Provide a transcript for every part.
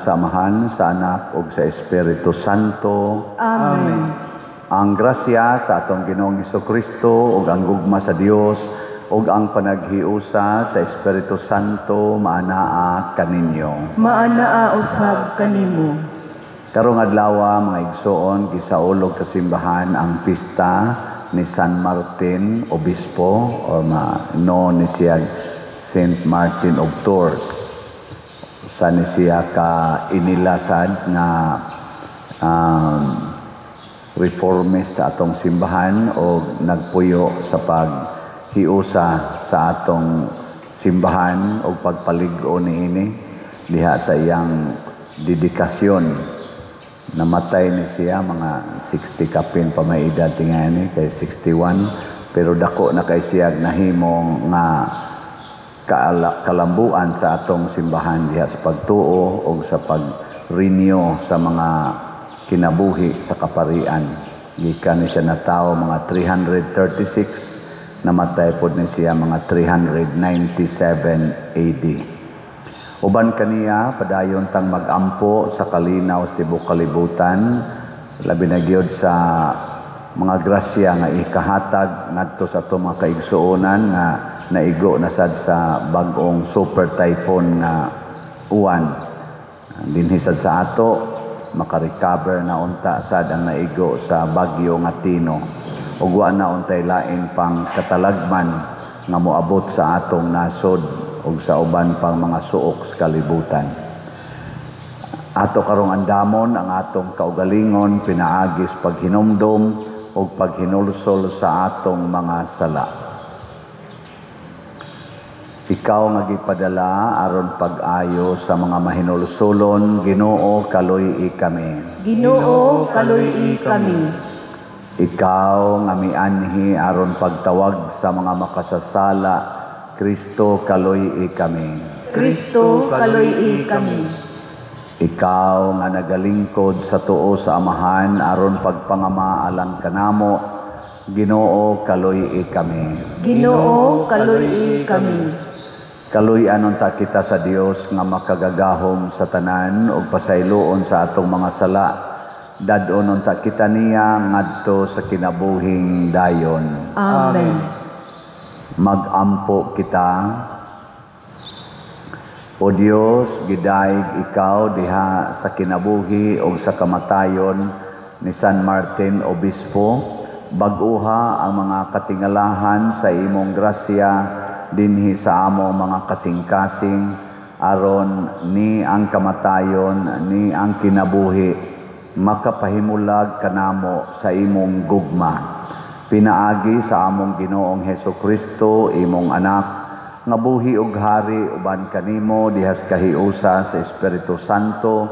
Sa Amahan, sa Anak ug sa Espiritu Santo. Amen. Ang grasya sa atong Ginoong Kristo ug ang gugma sa Dios ug ang panaghiusa sa Espiritu Santo maanaa kaninyo. Maanaa usab kanimo. Karong adlaw, mga igsoon, gisaulog sa simbahan ang pista ni San Martin Obispo or ma known ni siya Saint Martin of Tours. Sa ni siya ka inilasad nga reformist sa atong simbahan o nagpuyo sa paghiusa sa atong simbahan o pagpalig-o niini diha sa iyang dedikasyon. Namatay ni siya mga 60 kapin pa may edad tingani kay 61, pero dako na kay siya nahimo nga kalambuan sa atong simbahan diha sa pagtuo o sa pag-renew sa mga kinabuhi sa kaparian. Gikan ni siya natawo mga 336, namatay pod ni siya mga 397 AD. Uban kaniya, padayon tang magampo sa kalinaw sa tibuok kalibutan, labi na gyud sa mga grasya nga ikahatag ngadto sa atong mga kaigsuonan nga naigo na sad sa bag-ong super typhoon nga uwan. Dinhi sad sa ato, makarecover na unta sad ang naigo sa bagyo nga Tino. Ug wa na untay lain pang katalagman nga moabot sa atong nasod ug sa uban pang mga suok sa kalibutan. Ato karong andamon ang atong kaugalingon pinaagis paghinumdom ug paghinulsol sa atong mga sala. Ikaw nga gipadala aron pag-ayo sa mga mahinulsolon, Ginoo, kaluy-i kami. Ginoo, kaluy-i kami. Ikaw nga mianhi aron pagtawag sa mga makasasala, Kristo, kaluy-i kami. Kristo, kaluy-i kami. Ikaw nga nagalingkod sa tuo sa Amahan aron pagpangama alang kanamo, Ginoo, kaluy-i kami. Ginoo, kaluy-i kami. Kaluy-an unta kita sa Dios nga makagagahom sa tanan ug pasayloon sa atong mga sala. Dad-on unta kita niya ngadto sa kinabuhing dayon. Amen. Magampo kita. O Dios, gidayeg ikaw diha sa kinabuhi ug sa kamatayon ni San Martin Obispo. Bag-uha ang mga katingalahan sa imong grasya dinhi sa among mga kasing-kasing, aron ni ang kamatayon ni ang kinabuhi makapahimulag kanamo sa imong gugma. Pinaagi sa among Ginoong Hesus Kristo, imong anak, nga buhi ug hari uban kanimo dihas kahiusa sa Espiritu Santo,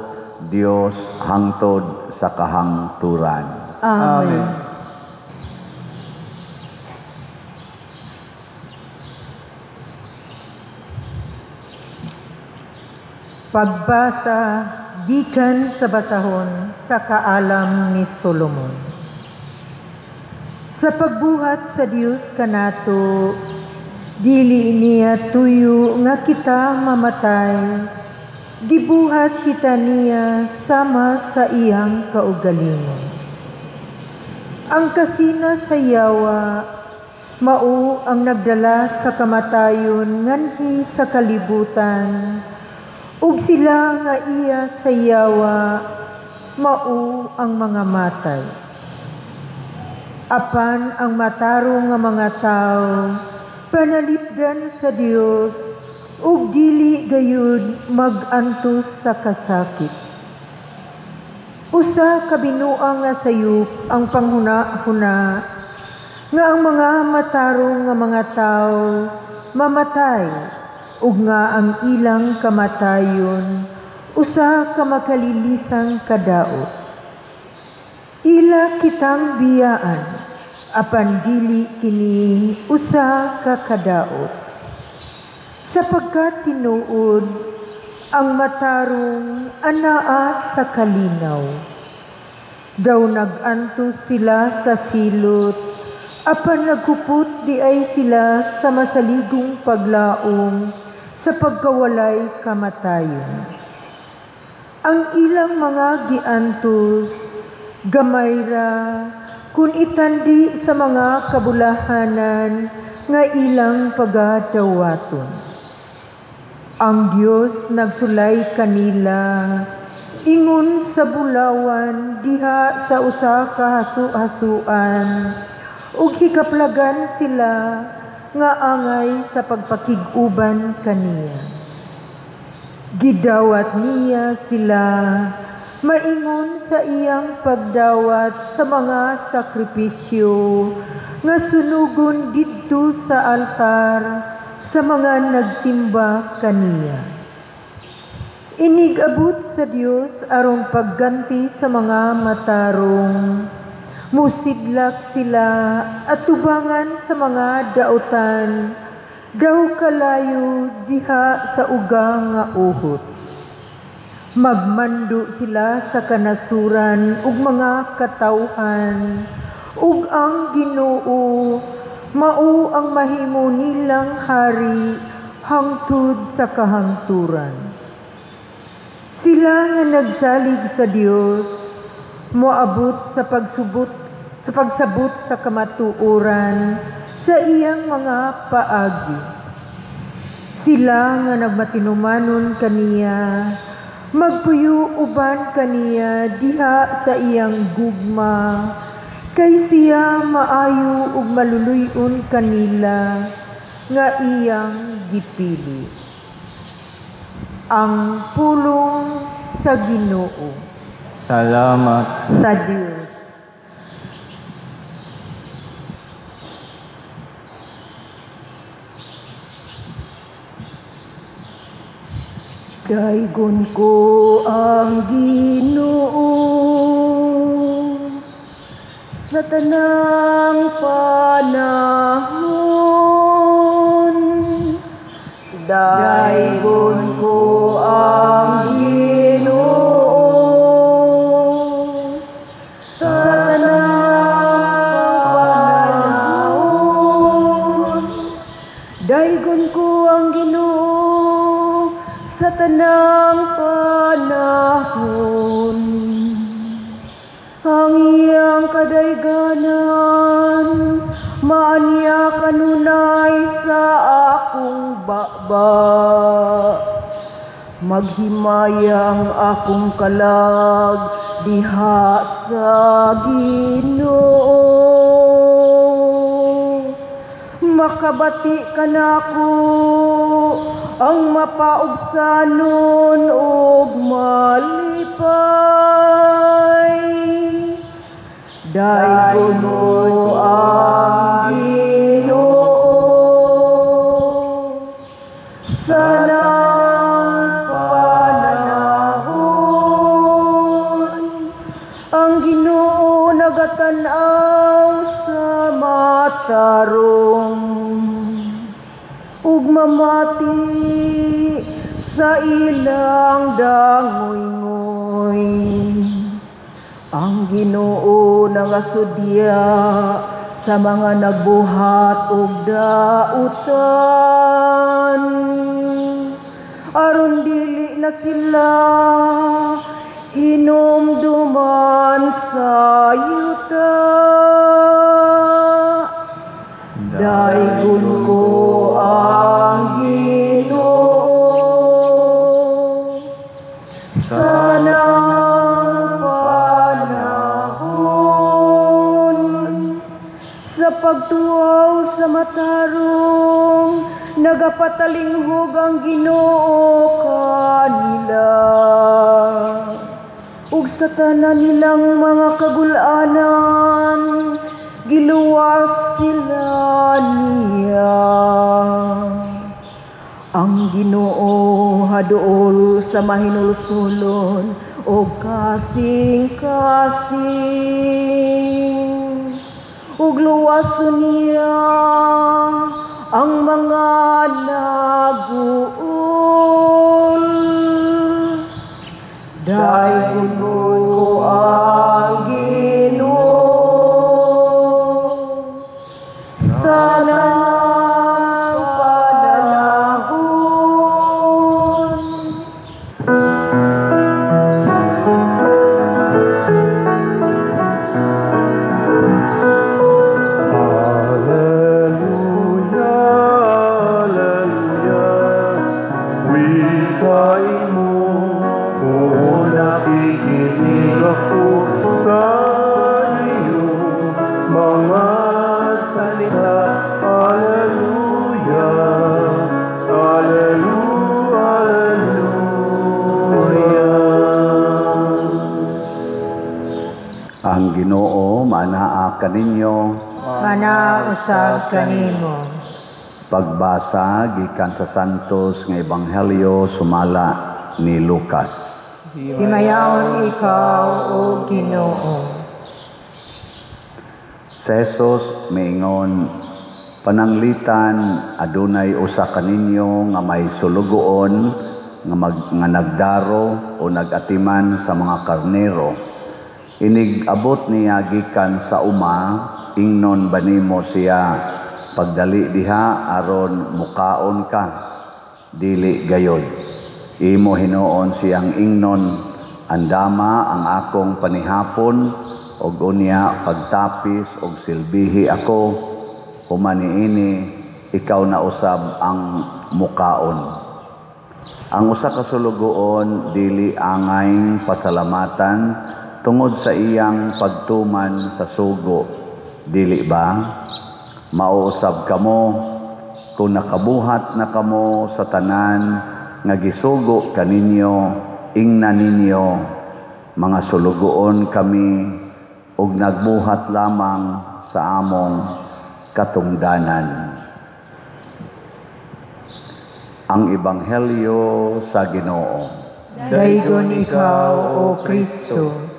Dios hangtod sa kahangturan. Amen. Pagbasa gikan sa basahon sa kaalam ni Solomon. Sa pagbuhat sa Dios kanato, dili niya tuyo nga kita mamatay, gibuhat kita niya sama sa iyang kaugalingon. Ang kasina sa yawa, mao ang nagdala sa kamatayon nganhi sa kalibutan, ug sila nga iya sa yawa, mao ang mga matay. Apan ang matarong nga mga tawo, panalipdan sa Dios, ug dili gayud mag-antos sa kasakit. Usa ka binuang nga sayop ang panghuna-huna nga ang mga matarong nga mga tawo mamatay, ug nga ang ilang kamatayon usa ka makalilisang kadaot. Ila kitang biyaan, apan dili kini usa ka kadaot. Sapagkat tinuod ang matarong anaa sa kalinaw. Daw nag-antos sila sa silot, apan naghupot di ay sila sa masaligong paglaom sa pagkawalay kamatayon. Ang ilang mga giantos, gamay ra kun itandi sa mga kabulahanan nga ilang pagadawaton. Ang Dios nagsulay kanila ingon sa bulawan diha sa usa ka hasu-hasuan, ug hikaplagan sila nga angay sa pagpakig-uban kaniya. Gidawat niya sila maingon sa iyang pagdawat sa mga sakripisyo nga sunugon didto sa altar sa mga nagsimba kaniya. Inig-abot sa Dios aron pagganti sa mga matarong, musidlak sila at tubangan sa mga dautan, daw kalayo diha sa uga nga uhot. Magmando sila sa kanasuran ug mga katawhan, ug ang Ginoo mao ang mahimo nilang hari hangtod sa kahangturan. Sila nga nagsalig sa Dios moabot sa pagsabot sa kamatuoran sa iyang mga paagi. Sila nga nagmatinumanon kaniya, magpuyo uban kaniya diha sa iyang gugma, kay siya maayo ug maluluy-on kanila nga iyang gipili. Ang pulong sa Ginoo. Salamat sa Dios. Daygon ko ang Ginoo sa tanang panahon. Daygon ko ang Ginoo sa tanang panahon. Daygon ko ang Ginoo sa tanang panahon. Ang iyang kadayganan maanya kanunay sa akong baba. Maghimaya ang akong kalag diha sa Ginoo. Makabati kanako ang mapaubsanon ug malipay. Daygon ko ang Ginoo sa tanang panahon. Ang Ginoo nagatan-aw sa matarong ug mamati sa ilang dangoy-ngoy. Ang Ginoo nangasudya sa mga nagbuhat og dautan, aron dili na sila hinumduman sa yuta. Daygon ko ang Ginoo sa tanang panahon. Sa pagtuaw sa matarong, nagapatalinghog ang Ginoo kanila. Ug sa tanan nilang mga kagul-anan, giluwas sila niya. Ang Ginoo haduol sa mahinulsulon og kasing-kasing, ug luwason niya ang mga naguol. Daygon ko ang Ginoo sa tanang panahon. kaninyo. Manausab kanimo. Pagbasa gikan sa Santos nga Ebanghelyo sumala ni Lucas. Himayaon ikaw, O Ginoo. Si Jesus miingon, pananglitan adunay usa kaninyo nga may sulugoon nga nagdaro o nagatiman sa mga karnero. Inig abot niya gikan sa uma, ingnon ba nimo siya, pagdali diha aron mukaon ka? Dili gayod. Imo hinuon siyang ingnon, andama ang akong panihapon og unya pagtapis og silbihi ako, human niini ikaw na usab ang mukaon. Ang usa ka sulugoon dili angay pasalamatan tungod sa iyang pagtuman sa sugo, dili ba? Mauusab kamo kung nakabuhat na kamo sa tanan nga gisugo kaninyo, ingna ninyo, mga sulugoon kami ug nagbuhat lamang sa among katungdanan. Ang Ebanghelyo sa Ginoo. Daygon ikaw, O Kristo.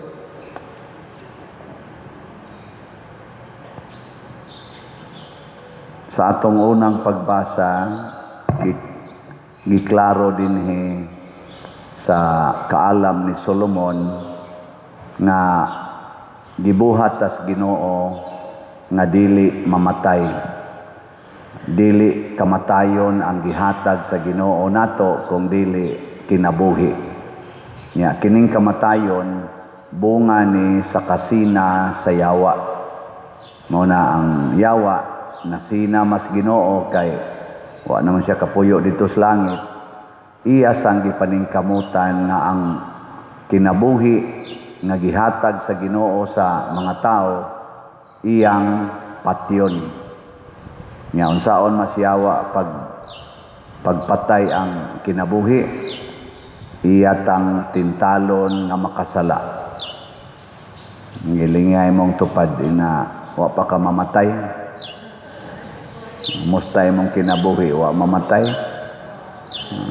Sa atong unang pagbasa, giklaro dinhi sa kaalam ni Solomon nga gibuhat tas Ginoo nga dili mamatay. Dili kamatayon ang gihatag sa Ginoo nato kung dili kinabuhi. Nya kining kamatayon bunga ni sa kasina sa yawa. Mao na ang yawa nasina mas Ginoo kay wa naman siya kapuyo dito sa langit. Iya sang gipaningkamutan nga ang kinabuhi nga gihatag sa Ginoo sa mga tao iyang patyon. Nga unsaon masyawa pagpatay ang kinabuhi, iya tang tintalon nga makasala. Ngilingay mong tupad ina wa pa ka mamatay. Mustay mong kinabuhi wa mamatay.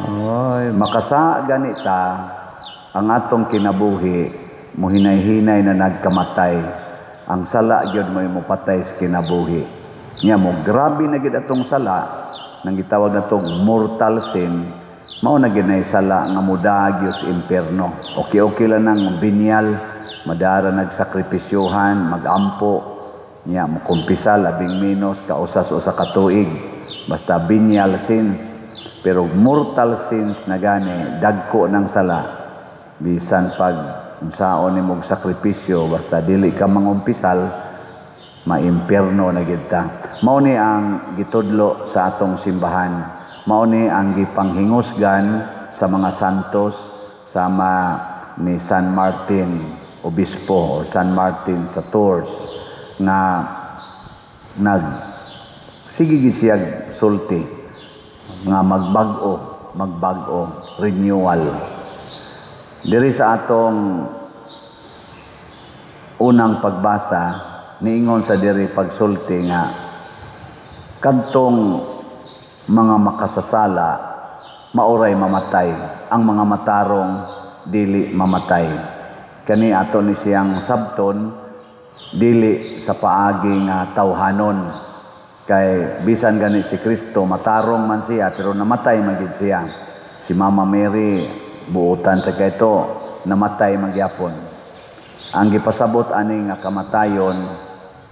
Oy, makasa ganita ang atong kinabuhi muhinay-hinay na nagkamatay. Ang sala gyud mo'y mopatay sa kinabuhi. Nya mo grabe na gyud atong sala nang gitawag natong mortal sin, mao na gyud nay sala nga modaag sa impierno. Okay-okay lang nang binyal, madara nagsakripisyohan, magampo, nya mokumpisa labing menos kausas usa ka tuig, basta binyal sins. Pero mortal sins na gani dagko ng sala, bisan pag unsaon nimog sakripisyo basta dili ka mangumpisal, maimpierno na gid ta. Mao ni ang gitudlo sa atong simbahan, mao ni ang gipanghingusgan sa mga santos sama ni San Martin Obispo o San Martin sa Tours nga nag sige gid siya sulti nga magbag-o, renewal. Diri sa atong unang pagbasa, niingon sa diri pagsulti nga kadtong mga makasasala maoray mamatay, ang mga matarong dili mamatay. Kani ato ni siyang sabton dili sa paagi nga tawhanon. Kay bisan gani si Kristo matarong man siya pero namatay man gid siya. Si Mama Mary buotan sa kayto namatay man gyapon. Ang gipasabot ani nga kamatayon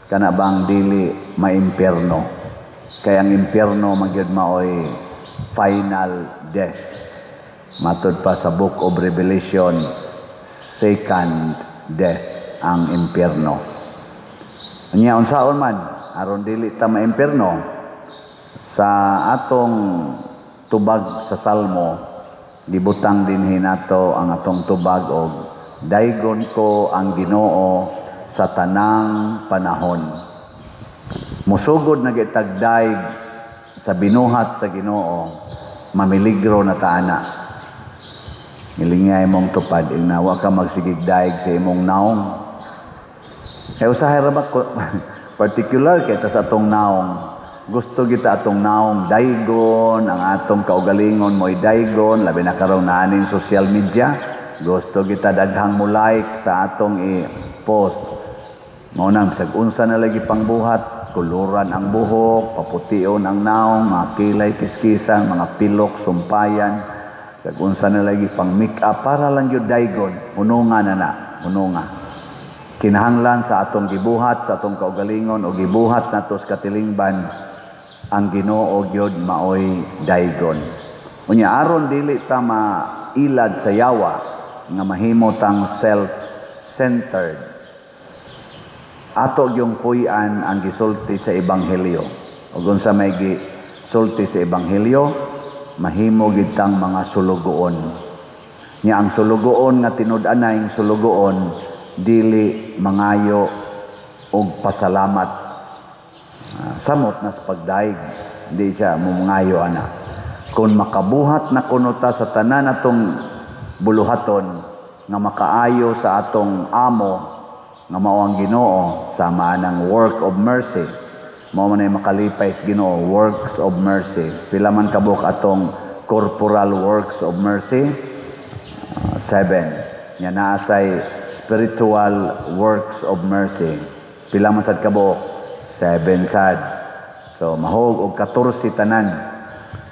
kana bang dili maimpierno. Kay ang impierno man gyud maoy final death. Matud pa sa Book of Revelation, second death ang impierno. Nya unsaon man aron dili ta maimpierno, sa atong tubag sa Salmo gibutang dinhi nato ang atong tubag og daygon ko ang Ginoo sa tanang panahon. Musugod na gitagdayg sa binuhat sa Ginoo, mamiligro na taana. Ngilingay mong tupad, ina wa ka magsigig daig sa imong naong. Kay usahay ra ba particular kay ta sa atong naong. Gusto kita atong naong daygon, ang atong kaugalingon mo'y daygon, labi na karon naaning social media. Gusto kita daghang mo like sa atong i-post. Mao nang bisag unsa na lagi pangbuhat, kuluran ang buhok, papution ang naong, mga kilay kiskisan, mga pilok, sumpayan. Bisag unsa na lagi pang make-up para lang gyud daygon, hununga na na, hununga. Kinahanglan sa atong gibuhat, sa atong kaugalingon o gibuhat nato sa katilingban, ang Ginoo gyud maoy daygon. Unya aron dili ta mailad sa yawa nga mahimo tang self-centered, ato gyung puy-an ang gisulti sa ebanghelyo. Ug unsa may gisulti sa ebanghelyo, mahimo gid tang mga sulugoon. Nya ang sulugoon nga tinud-anay sulugoon dili mangayo og pasalamat. Samot na sa pagdaig, di siya mumangayo ana. Kung makabuhat na kuno ta sa tanan atong buluhaton nga makaayo sa atong amo nga mao ang Ginoo, sama ng work of mercy, mao man ay makalipay sa Ginoo, works of mercy. Pila man kabuok atong corporal works of mercy? 7. Nya naa say spiritual works of mercy. Pila man sad kabuok? 7 sad. So mahog og 14 tanan.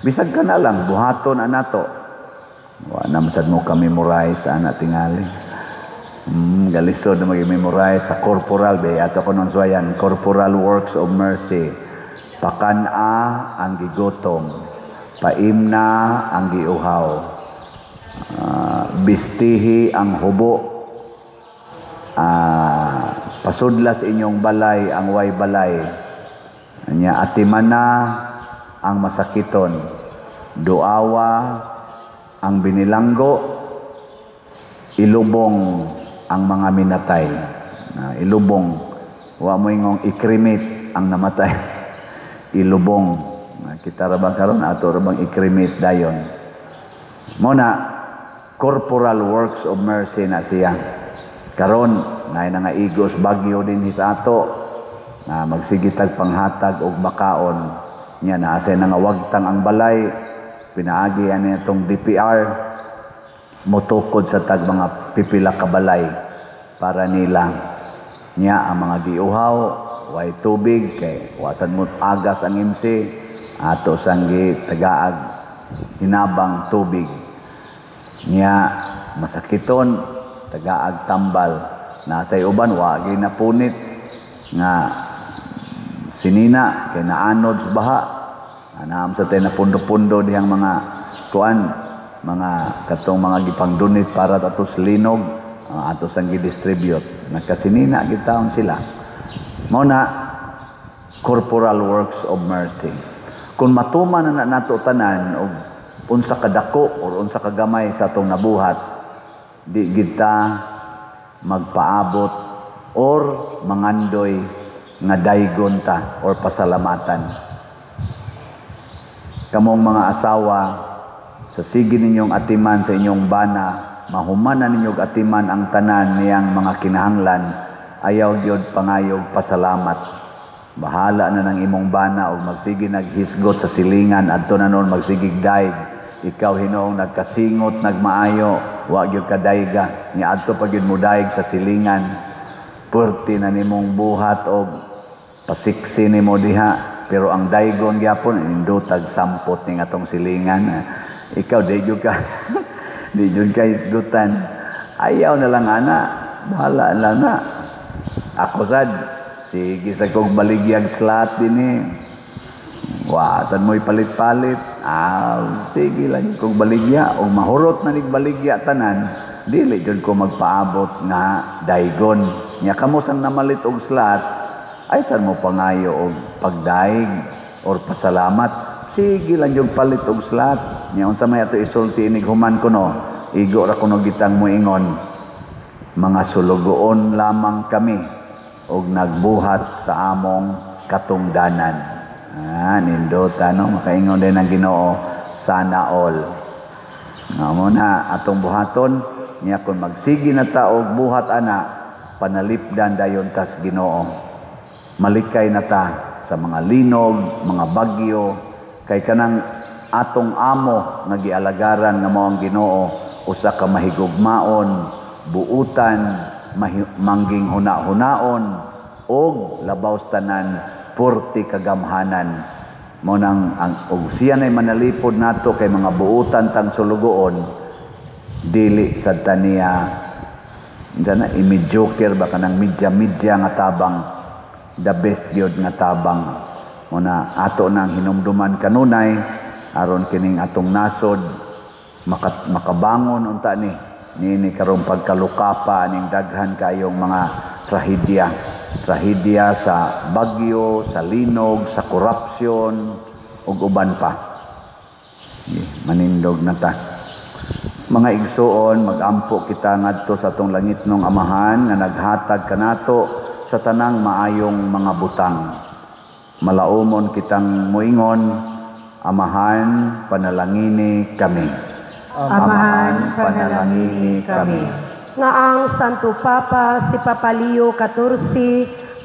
Bisag ka na lang buhaton anato. Wa na man sad mo ka-memorize ana tingali. Galisod na mag-memorize sa corporal be ato ko nun suwayan, corporal works of mercy. Pakan-a ang gigutom, paimna ang giuhaw, bistihi ang hubo, pasudlas inyong balay ang way balay, anya atimana ang masakiton, duawa ang binilanggo, ilubong ang mga minatay. Ilubong, wa mo ingong i-cremate ang namatay. Ilubong. Kita ra ba karon ato ra bang i-cremate dayon? Mo na corporal works of mercy na siya. Karon naay nga igos bagyo dinhi sa ato na magsigitag panghatag og makaon. Nya naa say nga wagtang ang balay, pinaagi ani atong DPR motukod sa tag mga pipila ka balay para nila. Nya ang mga giuhaw way tubig kay wasan mo agas ang MC, ato sang gitagaag hinabang tubig. Nya masakiton tagaag tambal. Nasay uban wa gyud napunit nga sinina kay naanod sa baha. Anaam sa tay napundo-pundo dihang mga kuan, mga katong mga gipangdunit para atos linog, atos ang gidistribute. Nakasinina gid taon sila. Mao na corporal works of mercy. Kung matuman na nato tanan og unsa kadako or unsa kagamay sa atong nabuhat, di kita magpaabot or mangandoy nga daygon ta or pasalamatan. Kamong mga asawa, sa sige ninyong atiman sa inyong bana, mahumanan ninyong atiman ang tanan niyang mga kinahanglan, ayaw gyud pangayog pasalamat. Bahala na ng imong bana og magsige naghisgot sa silingan adto na noon magsigig daig. Ikaw hinuong nagkasingot nagmaayo, wa gyud ka dayga, ni adto pa gyud mo daig sa silingan. Puwerte na nimong buhat og pasiksi nimo diha, pero ang daygon gyapon indutag sampot ning atong silingan. Ikaw di gyud ka di gyud ka hisgutan. Ayaw na lang ana, bahala lang na. Ako sad sige sa kog baligyag slat dinhi. Wa sad mo ipalit-palit. Sige lang kog baligya og mahurot na nig baligya tanan, dili jud ko magpaabot nga daygon. Nya kamo sang namalit og slat, ay sad mo pangayo og pagdaig or pasalamat. Sige lang jud palit og slat. Nya unsa may ato isulti inig human kuno, igo ra kuno gitang moingon, mga sulugoon lamang kami og nagbuhat sa among katungdanan. Nindot ano, makaingon din ang Ginoo, sana all. Nga mo na atong buhaton, niya kung magsige na ta og buhat ana, Panalipdan dayon tas Ginoo. Malikay na ta sa mga linog, mga bagyo, kay kanang atong amo nga gialagaran nga mao ang Ginoo, usa ka mahigugmaon, buutan, mangging huna-hunaon, og labaw sa tanan, purti kagamhanan. Mao nang ang og siya nay manalipod nato kay mga buutan tang sulugoon, dili sad ta niya na i-mediocre ba, kanang medya-medya nga tabang, the best gyud nga tabang. Mao na ato nang hinumduman kanunay aron kining atong nasod makabangon unta ni niini karong pagkalukapa aning daghan kayong mga trahedya, trahedya sa bagyo, sa linog, sa korupsyon ug uban pa. Manindog na ta. Mga igsuon, magampo kita ngadto sa atong langitnong Amahan nga naghatag kanato sa tanang maayong mga butang. Malaumon kitang moingon, Amahan, panalangini kami. Amahan, panalangini kami. Nga ang Santo Papa, si Papa Leo XIV,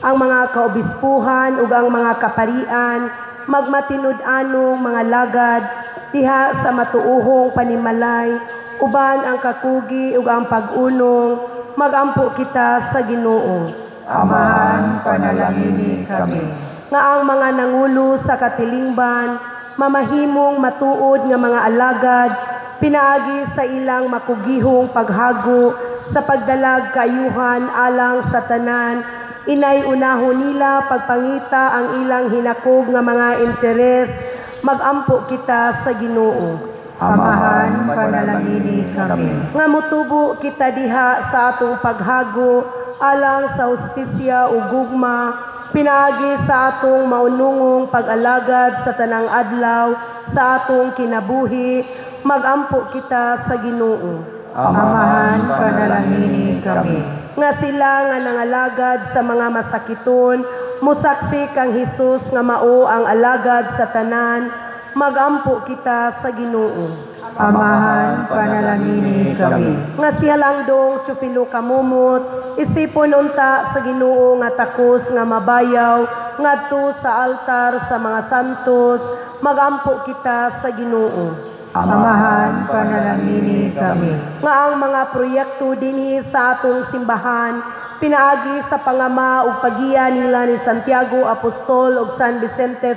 ang mga kaobispuhan ug ang mga kaparian, magmatinud-anong mga lagad diha sa matuohong panimalay, uban ang kakugi ug ang pag-unong, magampo kita sa Ginoo. Amahan, panalangini kami. Nga ang mga nangulo sa katilingban, mamahimong matuod nga mga alagad, pinaagi sa ilang makugihong paghago sa pagdalag kaayuhan alang sa tanan, inay unahon nila pagpangita ang ilang hinakog nga mga interes, magampo kita sa Ginoo. Amahan, panalangini kami. Nga mutubo kita diha sa atong paghago alang sa hustisya ug gugma, pinaagi sa atong maunungong pag-alagad sa tanang adlaw sa atong kinabuhi, magampo kita sa Ginoo. Amahan, panalangini kami. Nga sila nga nangalagad sa mga masakiton, musaksi kang Hesus nga mao ang alagad sa tanan, magampo kita sa Ginoo. Amahan, panalangini kami. Nga si Halangdong Teofilo Camomot, isipon unta sa Ginoo nga takos nga mabayaw ngadto sa altar sa mga santos, magampo kita sa Ginoo. Amahan, panalangini kami. Nga ang mga proyekto dinhi sa atong simbahan, pinaagi sa pangama ug pagiya nila ni Santiago Apostol ug San Vicente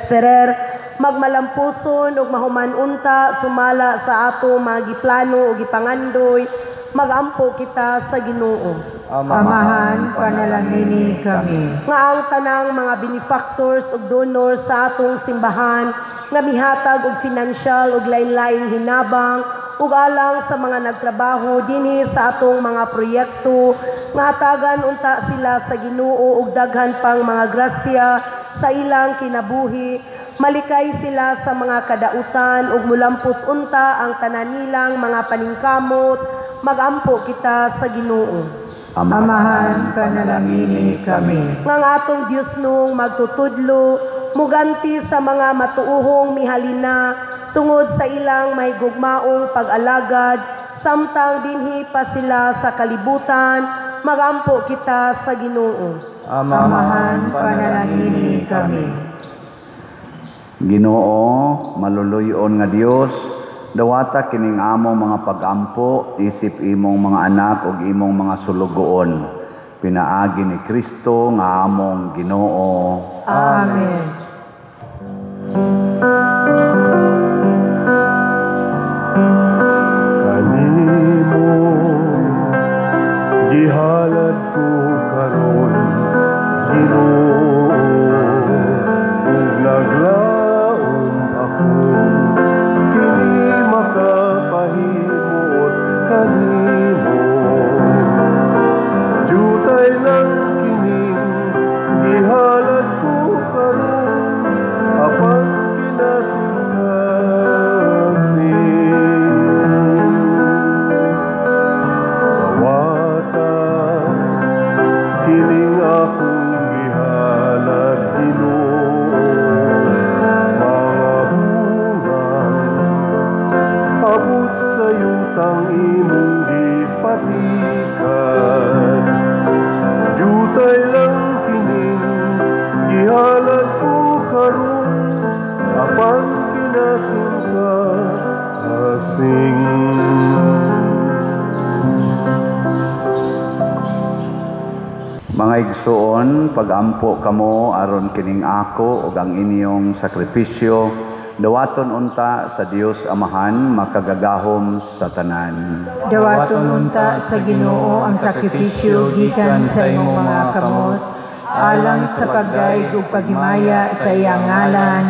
Ferrer, magmalampuson ug mahuman unta sumala sa ato mga giplano ug gipangandoy, magampo kita sa Ginoo. Amahan, panalangini kami. Nga ang tanang mga benefactors ug donors sa atong simbahan nga mihatag og financial ug lain-laing hinabang ug alang sa mga nagtrabaho dinhi sa atong mga proyekto, nga hatagan unta sila sa Ginoo og daghan pang mga grasya sa ilang kinabuhi, malikay sila sa mga kadautan ug mulampos unta ang tanan nilang mga paningkamot, magampo kita sa Ginoo. Amahan, panalangini kami. Nga ang atong Dios nung magtutudlo, muganti sa mga matuohong mihalina tungod sa ilang mahigugmaong pag-alagad, samtang dinhi pa sila sa kalibutan, magampo kita sa Ginoo. Amahan, panalangini kami. Ginoo, maluluyon nga Dios, dawata kining among mga pagampo, isip imong mga anak ug imong mga sulugoon. Pinaagi ni Kristo nga among Ginoo. Amen. Kanimo gihalad ko karon, Ginoo, ug naglaom ako kini makapahimuot kanimo. Jutay lang kining gihalad ko karon. igsuon, pagampo kamo aron kining ako ug ang inyong sakripisyo dawaton unta sa Dios Amahan makagagahom sa tanan. Dawaton unta sa Ginoo ang sakripisyo gikan sa imong mga kamot, alang sa pagdayeg ug paghimaya sa iyang ngalan,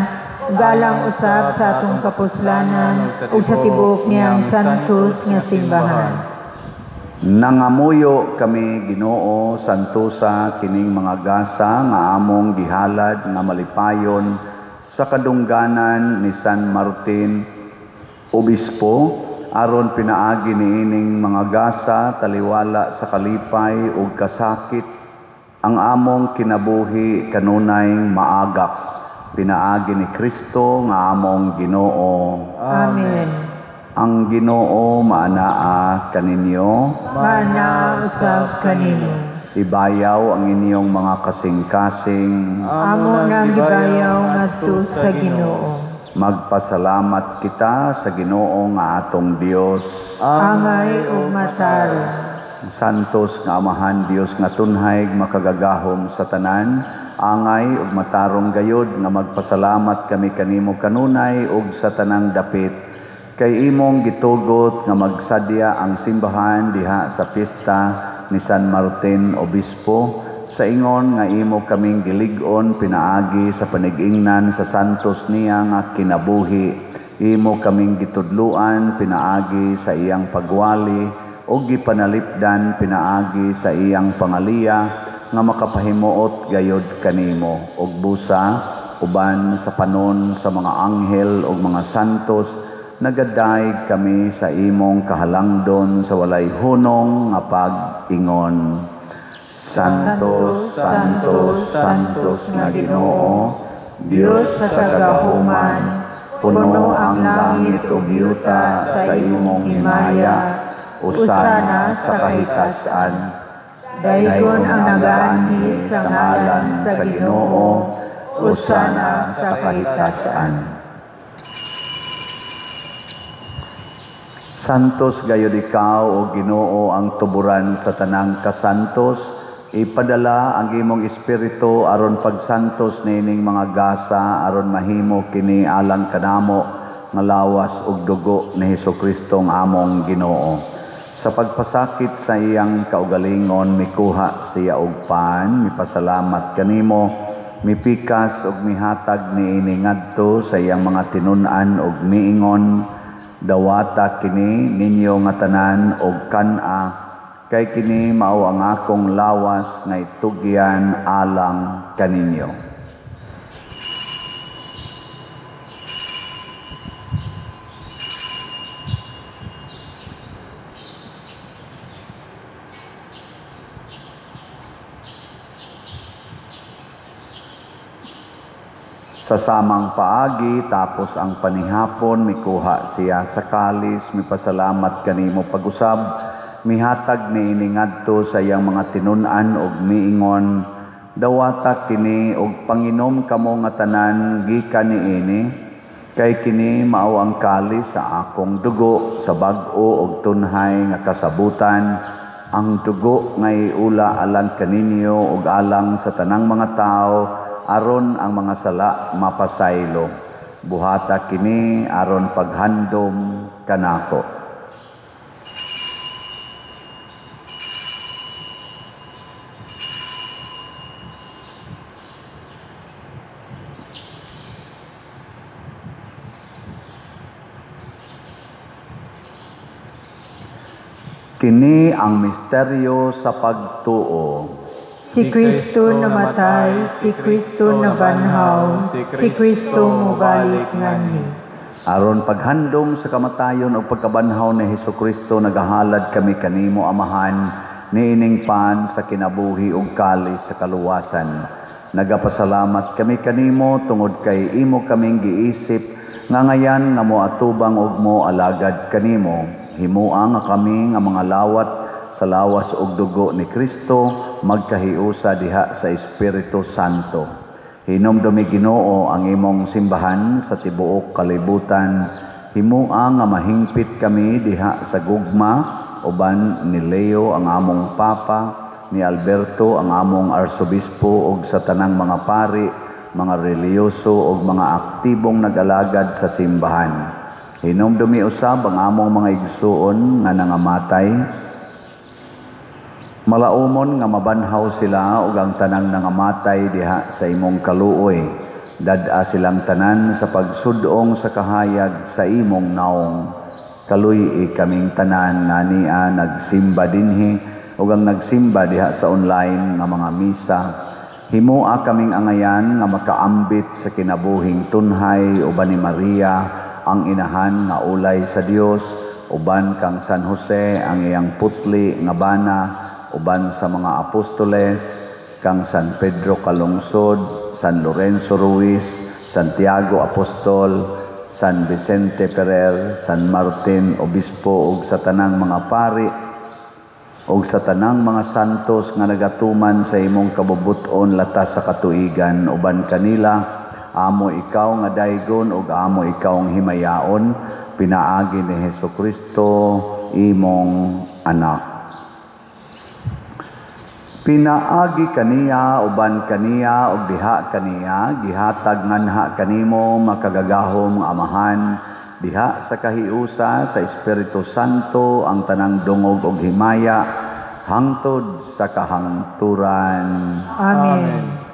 ug alang usab sa atong kapuslanan ug sa tibuok niyang santos nga simbahan. Nangamuyo kami, Ginoo, santosa kining mga gasa nga among gihalad nga malipayon sa kadungganan ni San Martin Obispo, aron pinaagi niining mga gasa taliwala sa kalipay ug kasakit ang among kinabuhi kanunay maagak, pinaagi ni Kristo nga among Ginoo. Amen. Ang Ginoo maanaa kaninyo, maanaa usab kanimo. Ibayaw ang inyong mga kasing-kasing, amo nang gibayaw ngadto sa Ginoo. Magpasalamat kita sa Ginoo nga atong Dios. Angay ug matarong. Santos nga Amahan, Dios nga tunhay, makagagahom sa tanan, angay ug matarong gayod nga magpasalamat kami kanimo kanunay ug sa tanang dapit, kay imong gitugot nga magsadya ang simbahan diha sa pista ni San Martin Obispo, sa ingon nga imo kaming gilig-on pinaagi sa panigingnan sa santos niya nga kinabuhi. Imo kaming gitudluan pinaagi sa iyang pagwali o gipanalipdan pinaagi sa iyang pangaliya nga makapahimuot gayod kanimo, ug busa uban sa panon sa mga anghel ug mga santos, nagadayeg kami sa imong kahalangdon sa walay hunong nga pag-ingon. Santos, Santos, Santos nga Ginoo, Dios sa kagahuman, puno ang langit ug yuta sa imong himaya, usana sa kahitasan. Daygon ang nagaanhi sa ngalan sa Ginoo, usana sa kahitasan. Santos gayud ikaw, o Ginoo, ang tuburan sa tanang kasantos. Ipadala ang imong espiritu aron pagsantos niining mga gasa, aron mahimo kini alang kanamo nga lawas ug dugo ni Hesukristo ang among Ginoo. Sa pagpasakit sa iyang kaugalingon, mikuha siya og pan, mipasalamat kanimo, mipikas ug mihatag niini ngadto sa iyang mga tinun-an ug miingon, dawata kini ninyo nga tanan og kan-a, kay kini mao ang akong lawas nga itugyan alang kaninyo. Sa samang paagi, tapos ang panihapon, mikuha siya sa kalis, mipasalamat kanimo pag-usab, mihatag niini ngadto sa iyang mga tinun-an og miingon, dawata kini og panginom kamo nga tanan gikan niini, kay kini mao ang kalis sa akong dugo sa bag-o og tunhay nga kasabutan, ang dugo nga iula alang kaninyo ug alang sa tanang mga tawo, aron ang mga sala mapasaylo. Buhata kini aron paghandom kanako. Kini ang misteryo sa pagtuo. Si Kristo namatay, si Kristo nabanhaw, si Kristo mobalik nganhi. Aron paghandom sa kamatayon o pagkabanhaw ni Hesukristo, nagahalad kami kanimo, Amahan, niining pan sa kinabuhi ug kalis sa kaluwasan. Nagapasalamat kami kanimo tungod kay imo kaming giisip nga ngayan nga moatubang og mo alagad kanimo. Himoa nga kami nga mga lawat sa lawas ug dugo ni Kristo magkahiusa diha sa Espiritu Santo. Hinumdumi, Ginoo, ang imong simbahan sa tibuok kalibutan. Himoa nga mahingpit kami diha sa gugma uban ni Leo ang among Papa ni Alberto ang among arsobispo ug sa tanang mga pari, mga relihiyoso ug mga aktibong nag-alagad sa simbahan. Hinumdumi usab ang among mga igsuon nga nangamatay. Malaumon nga mabanhaw sila ug ang tanang nangamatay diha sa imong kaluoy. Dad-a silang tanan sa pagsudong sa kahayag sa imong naong. Kaluy-i kaming tanan nga nia nagsimba dinhi ug ang nagsimba diha sa online nga mga misa. Himoa kaming angayan nga makaambit sa kinabuhing tunhay uban ni Maria ang inahan nga ulay sa Dios, uban kang San Jose ang iyang putli nga bana, uban sa mga apostoles, kang San Pedro Calungsod, San Lorenzo Ruiz, Santiago Apostol, San Vicente Ferrer, San Martin Obispo ug sa tanang mga pari ug sa tanang mga santos nga nagatuman sa imong kabubut-on latas sa katuigan. Uban kanila amo ikaw nga daygon ug amo ikaw ang himayaon, pinaagi ni Hesukristo imong anak. Pinaagi kaniya, uban kaniya ug diha kaniya, gihatag nganha kanimo makagagahom nga Amahan diha sa kahiusa sa Espiritu Santo ang tanang dungog ug himaya hangtod sa kahangturan. Amen.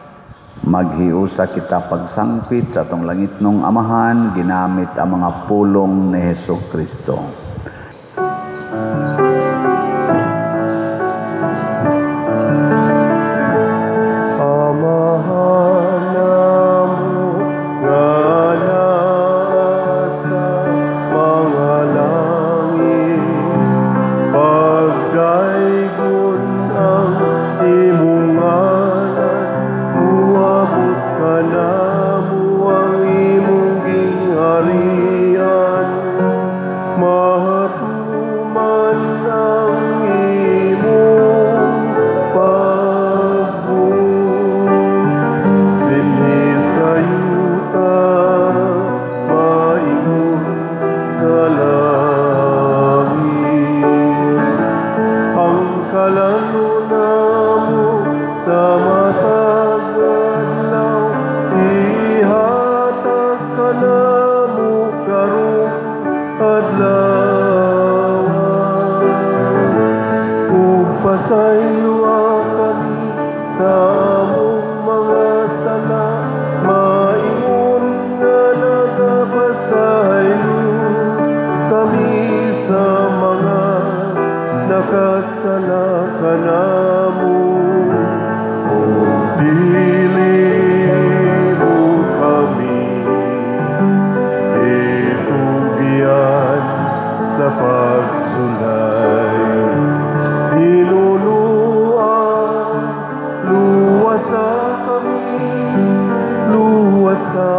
Maghiusa kita pagsangpit sa atong langitnong Amahan ginamit ang mga pulong ni Hesukristo. Amahan namo nga naa sa mga langit, pagdaygon ang imong ngalan, muabot kanamo ang imong gingharian, mahatuman ang imong pagbuot dinhi sa yuta maingon sa langit. Ang kalan-on namo sa matag adlaw ihatag kanamo karong adlaw, ug pasayloa kami sa among mga sala, maingon nga nagapasaylo kami sa mga nakasala kanamo. Ug dili mo kami itugyan sa pagsulay, hinuluan, luwasa kami, luwasa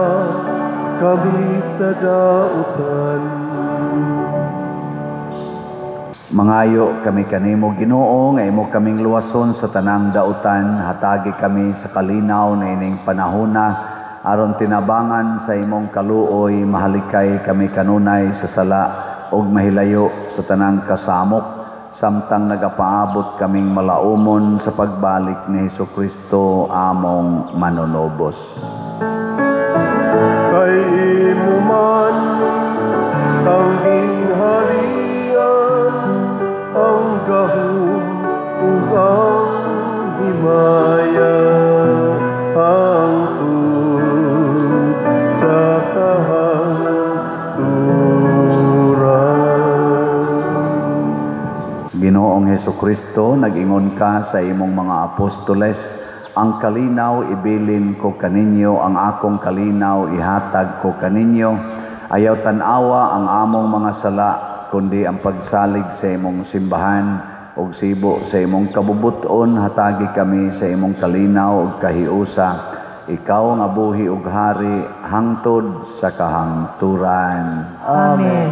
kami sa dautan. Mangayo kami kanimo Ginoo nga imo kaming luwason sa tanang dautan, hatagi kami sa kalinaw na ining panahona aron tinabangan sa imong kaluoy, mahalikay kami kanunay sa sala ug mahilayo sa tanang kasamok, samtang nagapaabot kaming malaumon sa pagbalik ni Hesukristo among manunubos. Kay imo man ang gingharian, ang gahom ug ang himaya, hangtod sa kahangturan. Ginoong Hesukristo, nag-ingon ka sa imong mga apostoles, ang kalinaw ibilin ko kaninyo, ang akong kalinaw ihatag ko kaninyo. Ayaw tan-awa ang among mga sala, kundi ang pagsalig sa imong simbahan ug sibo sa imong kabubut-on, hatagi kami sa imong kalinaw ug kahiusa. Ikaw nga buhi ug hari hangtod sa kahangturan. Amen.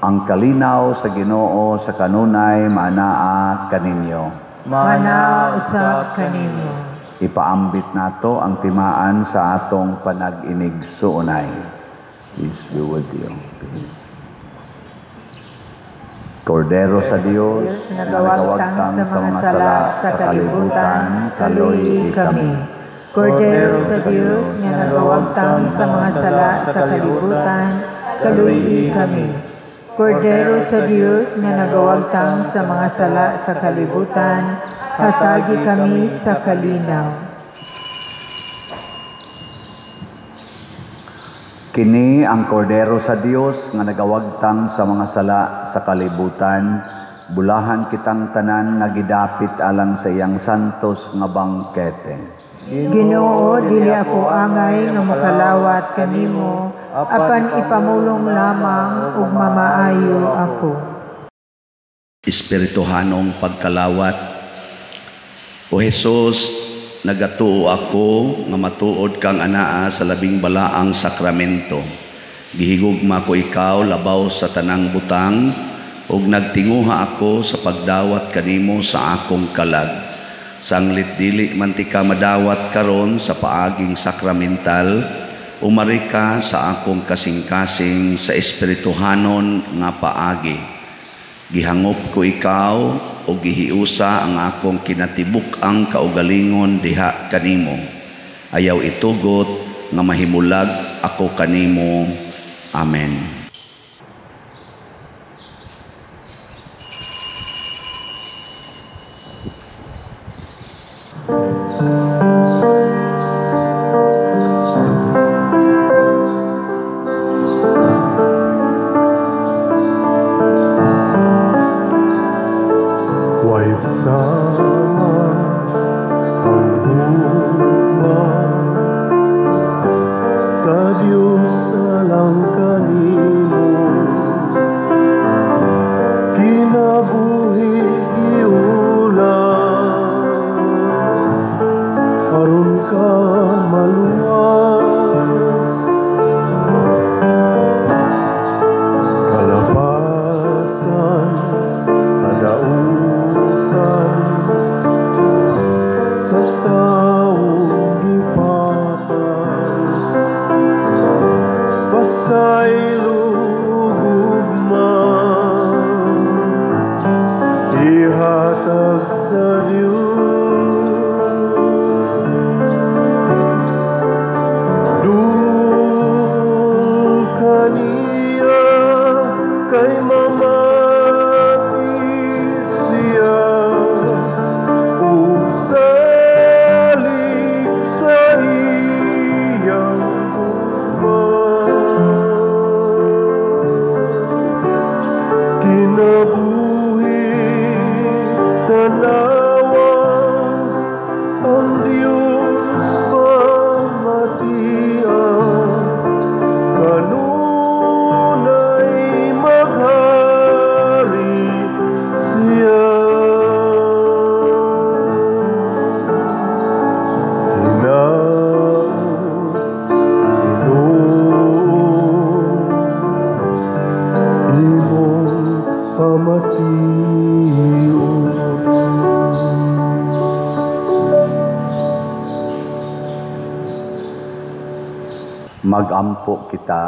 Ang kalinaw sa Ginoo sa kanunay maanaa kaninyo. Manaa usab kanimo. Ipaambit nato ang timaan sa atong panag-inigsuonay. Peace be with you. Peace. Kordero sa Dios, nga nagawagtang sa mga sala sa kalibutan, kaluyi kami. Kordero sa Dios, nga nagawagtang sa mga sala sa kalibutan, kaluyi kami. Kordero sa Dios, nga nagawagtang sa mga sala sa kalibutan, hatagi kami sa kalinaw. Kini ang Kordero sa Dios nga nagawagtang sa mga sala sa kalibutan, bulahan kitang tanan nga gidapit alang sa iyang santos nga bangkete. Ginoo, dili ako angay nga makalawat kanimo, apan ipamulong lamang ug mamaayo ako. Espirituhanong pagkalawat. O Hesus, nagatuo ako nga matuod kang anaa sa labing balaang sakramento. Gihigugma ko ikaw labaw sa tanang butang, ug nagtinguha ako sa pagdawat kanimo sa akong kalag. Sanglit dili man ti ka madawat karon sa paaging sakramental, umari ka sa akong kasing-kasing sa espirituhanon nga paagi. Gihangop ko ikaw o gihiusa ang akong kinatibuk-ang kaugalingon diha kanimo. Ayaw itugot nga mahimulag ako kanimo. Amen. Magampo kita.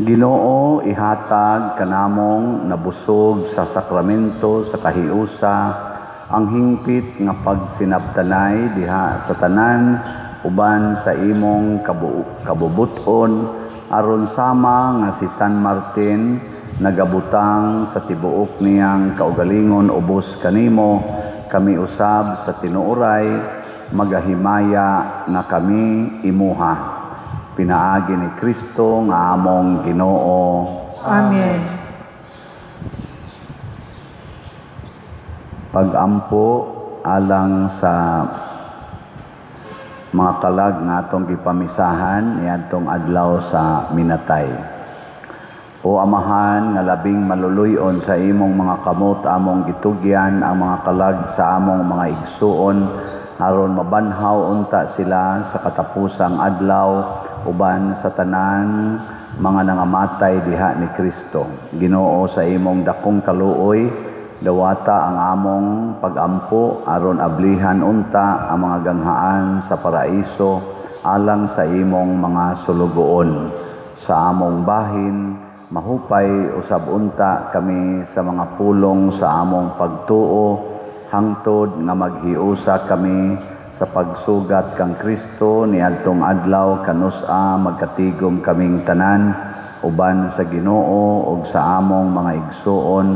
Ginoo, ihatag kanamong nabusog sa sakramento sa kahiusa ang hingpit nga pagsinabtanay diha sa tanan uban sa imong kabubuton, aron sama nga si San Martin nagabutang sa tibuok niyang kaugalingon ubos kanimo, kami usab sa tinuoray magahimaya nga kami imuha. Pinaagi ni Kristo nga among Ginoo. Amen. Pagampo alang sa mga kalag nga atong gipamisahan niadtong adlaw sa minatay. O Amahan nga labing maluluyon sa imong mga kamot among gitugyan ang mga kalag sa among mga igsuon, aron mabanhaw unta sila sa katapusang adlaw uban sa tanan mga nangamatay diha ni Kristo. Ginoo, sa imong dakong kaluoy, dawata ang among pagampo aron ablihan unta ang mga ganghaan sa paraiso alang sa imong mga sulugoon. Sa among bahin Mahupay usab unta kami sa mga pulong sa among pagtuo hangtod nga maghiusa kami sa pagsugat kang Kristo niadtong adlaw kanus-a magkatigom kaming tanan uban sa Ginoo ug sa among mga igsuon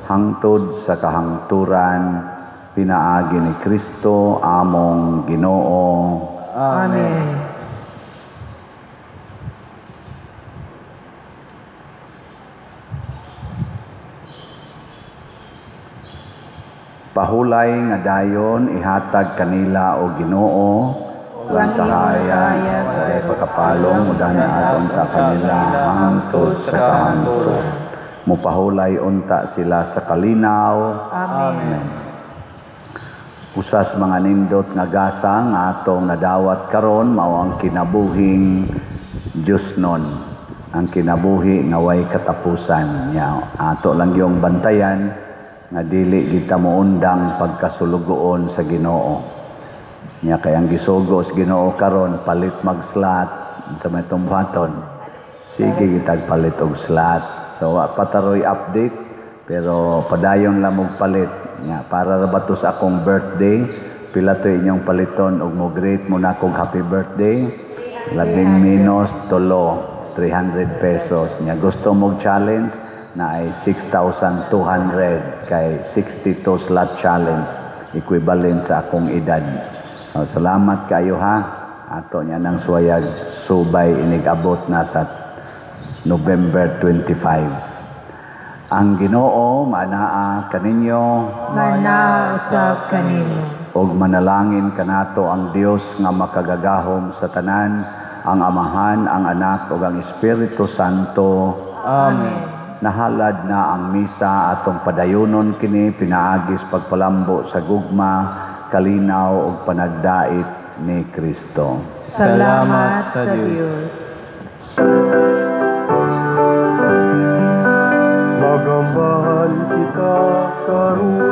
hangtod sa kahangturan pinaagi ni Kristo among Ginoo. Amen. Pahulay nga dayon ihatag kanila o Ginoo ang kahayag ay pagkapalong udan aton ta kanila hangtod sa kahangturan. Mupahulay unta sila sa kalinaw. Amen. Usas mga nindot nga gasa nga atong nadawat karon mao ang kinabuhing Dios nun, ang kinabuhi nga way katapusan. Nya ato lang yung bantayan nga dili kita moundang pagkasulugoon sa Ginoo. Nya kay ang gisugo sa Ginoo karon palit mag-slot sa may tumbuhaton. Sige kitag palit og slot. So wa pa taroy update pero padayon lang og palit. Nya para ra ba to sa akong birthday, pila to inyong paliton og mo greet mo na kog happy birthday. Labing minus tulo, 300 pesos. Nya gusto mo challenge na ay 6,200 kay 62 slot challenge equivalent sa akong edad. So, salamat kayo ha. Ato niya nang suwayag subay inigabot na sa November 25. Ang Ginoo manaa kaninyo, manaa usab kanimo. Og manalangin kanato ang Dios nga makagagahom sa tanan, ang Amahan, ang Anak ug ang Espiritu Santo. Amen. Nahalad na ang misa atong padayunon kini pinaagis pagpalambo sa gugma, kalinaw ug panagdait ni Kristo. Salamat sa Dios. Magambahan kita karon,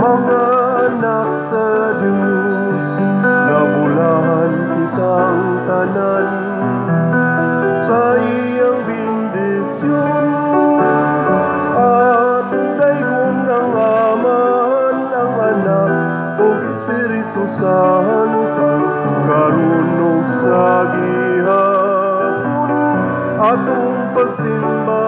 mga anak sa Dios, nabulahan kitang tanan sa iyang bendisyon. Atong daygon ang Amahan, ang Anak ug Espiritu Santo, karon ug sa gihapon atong pagsimba.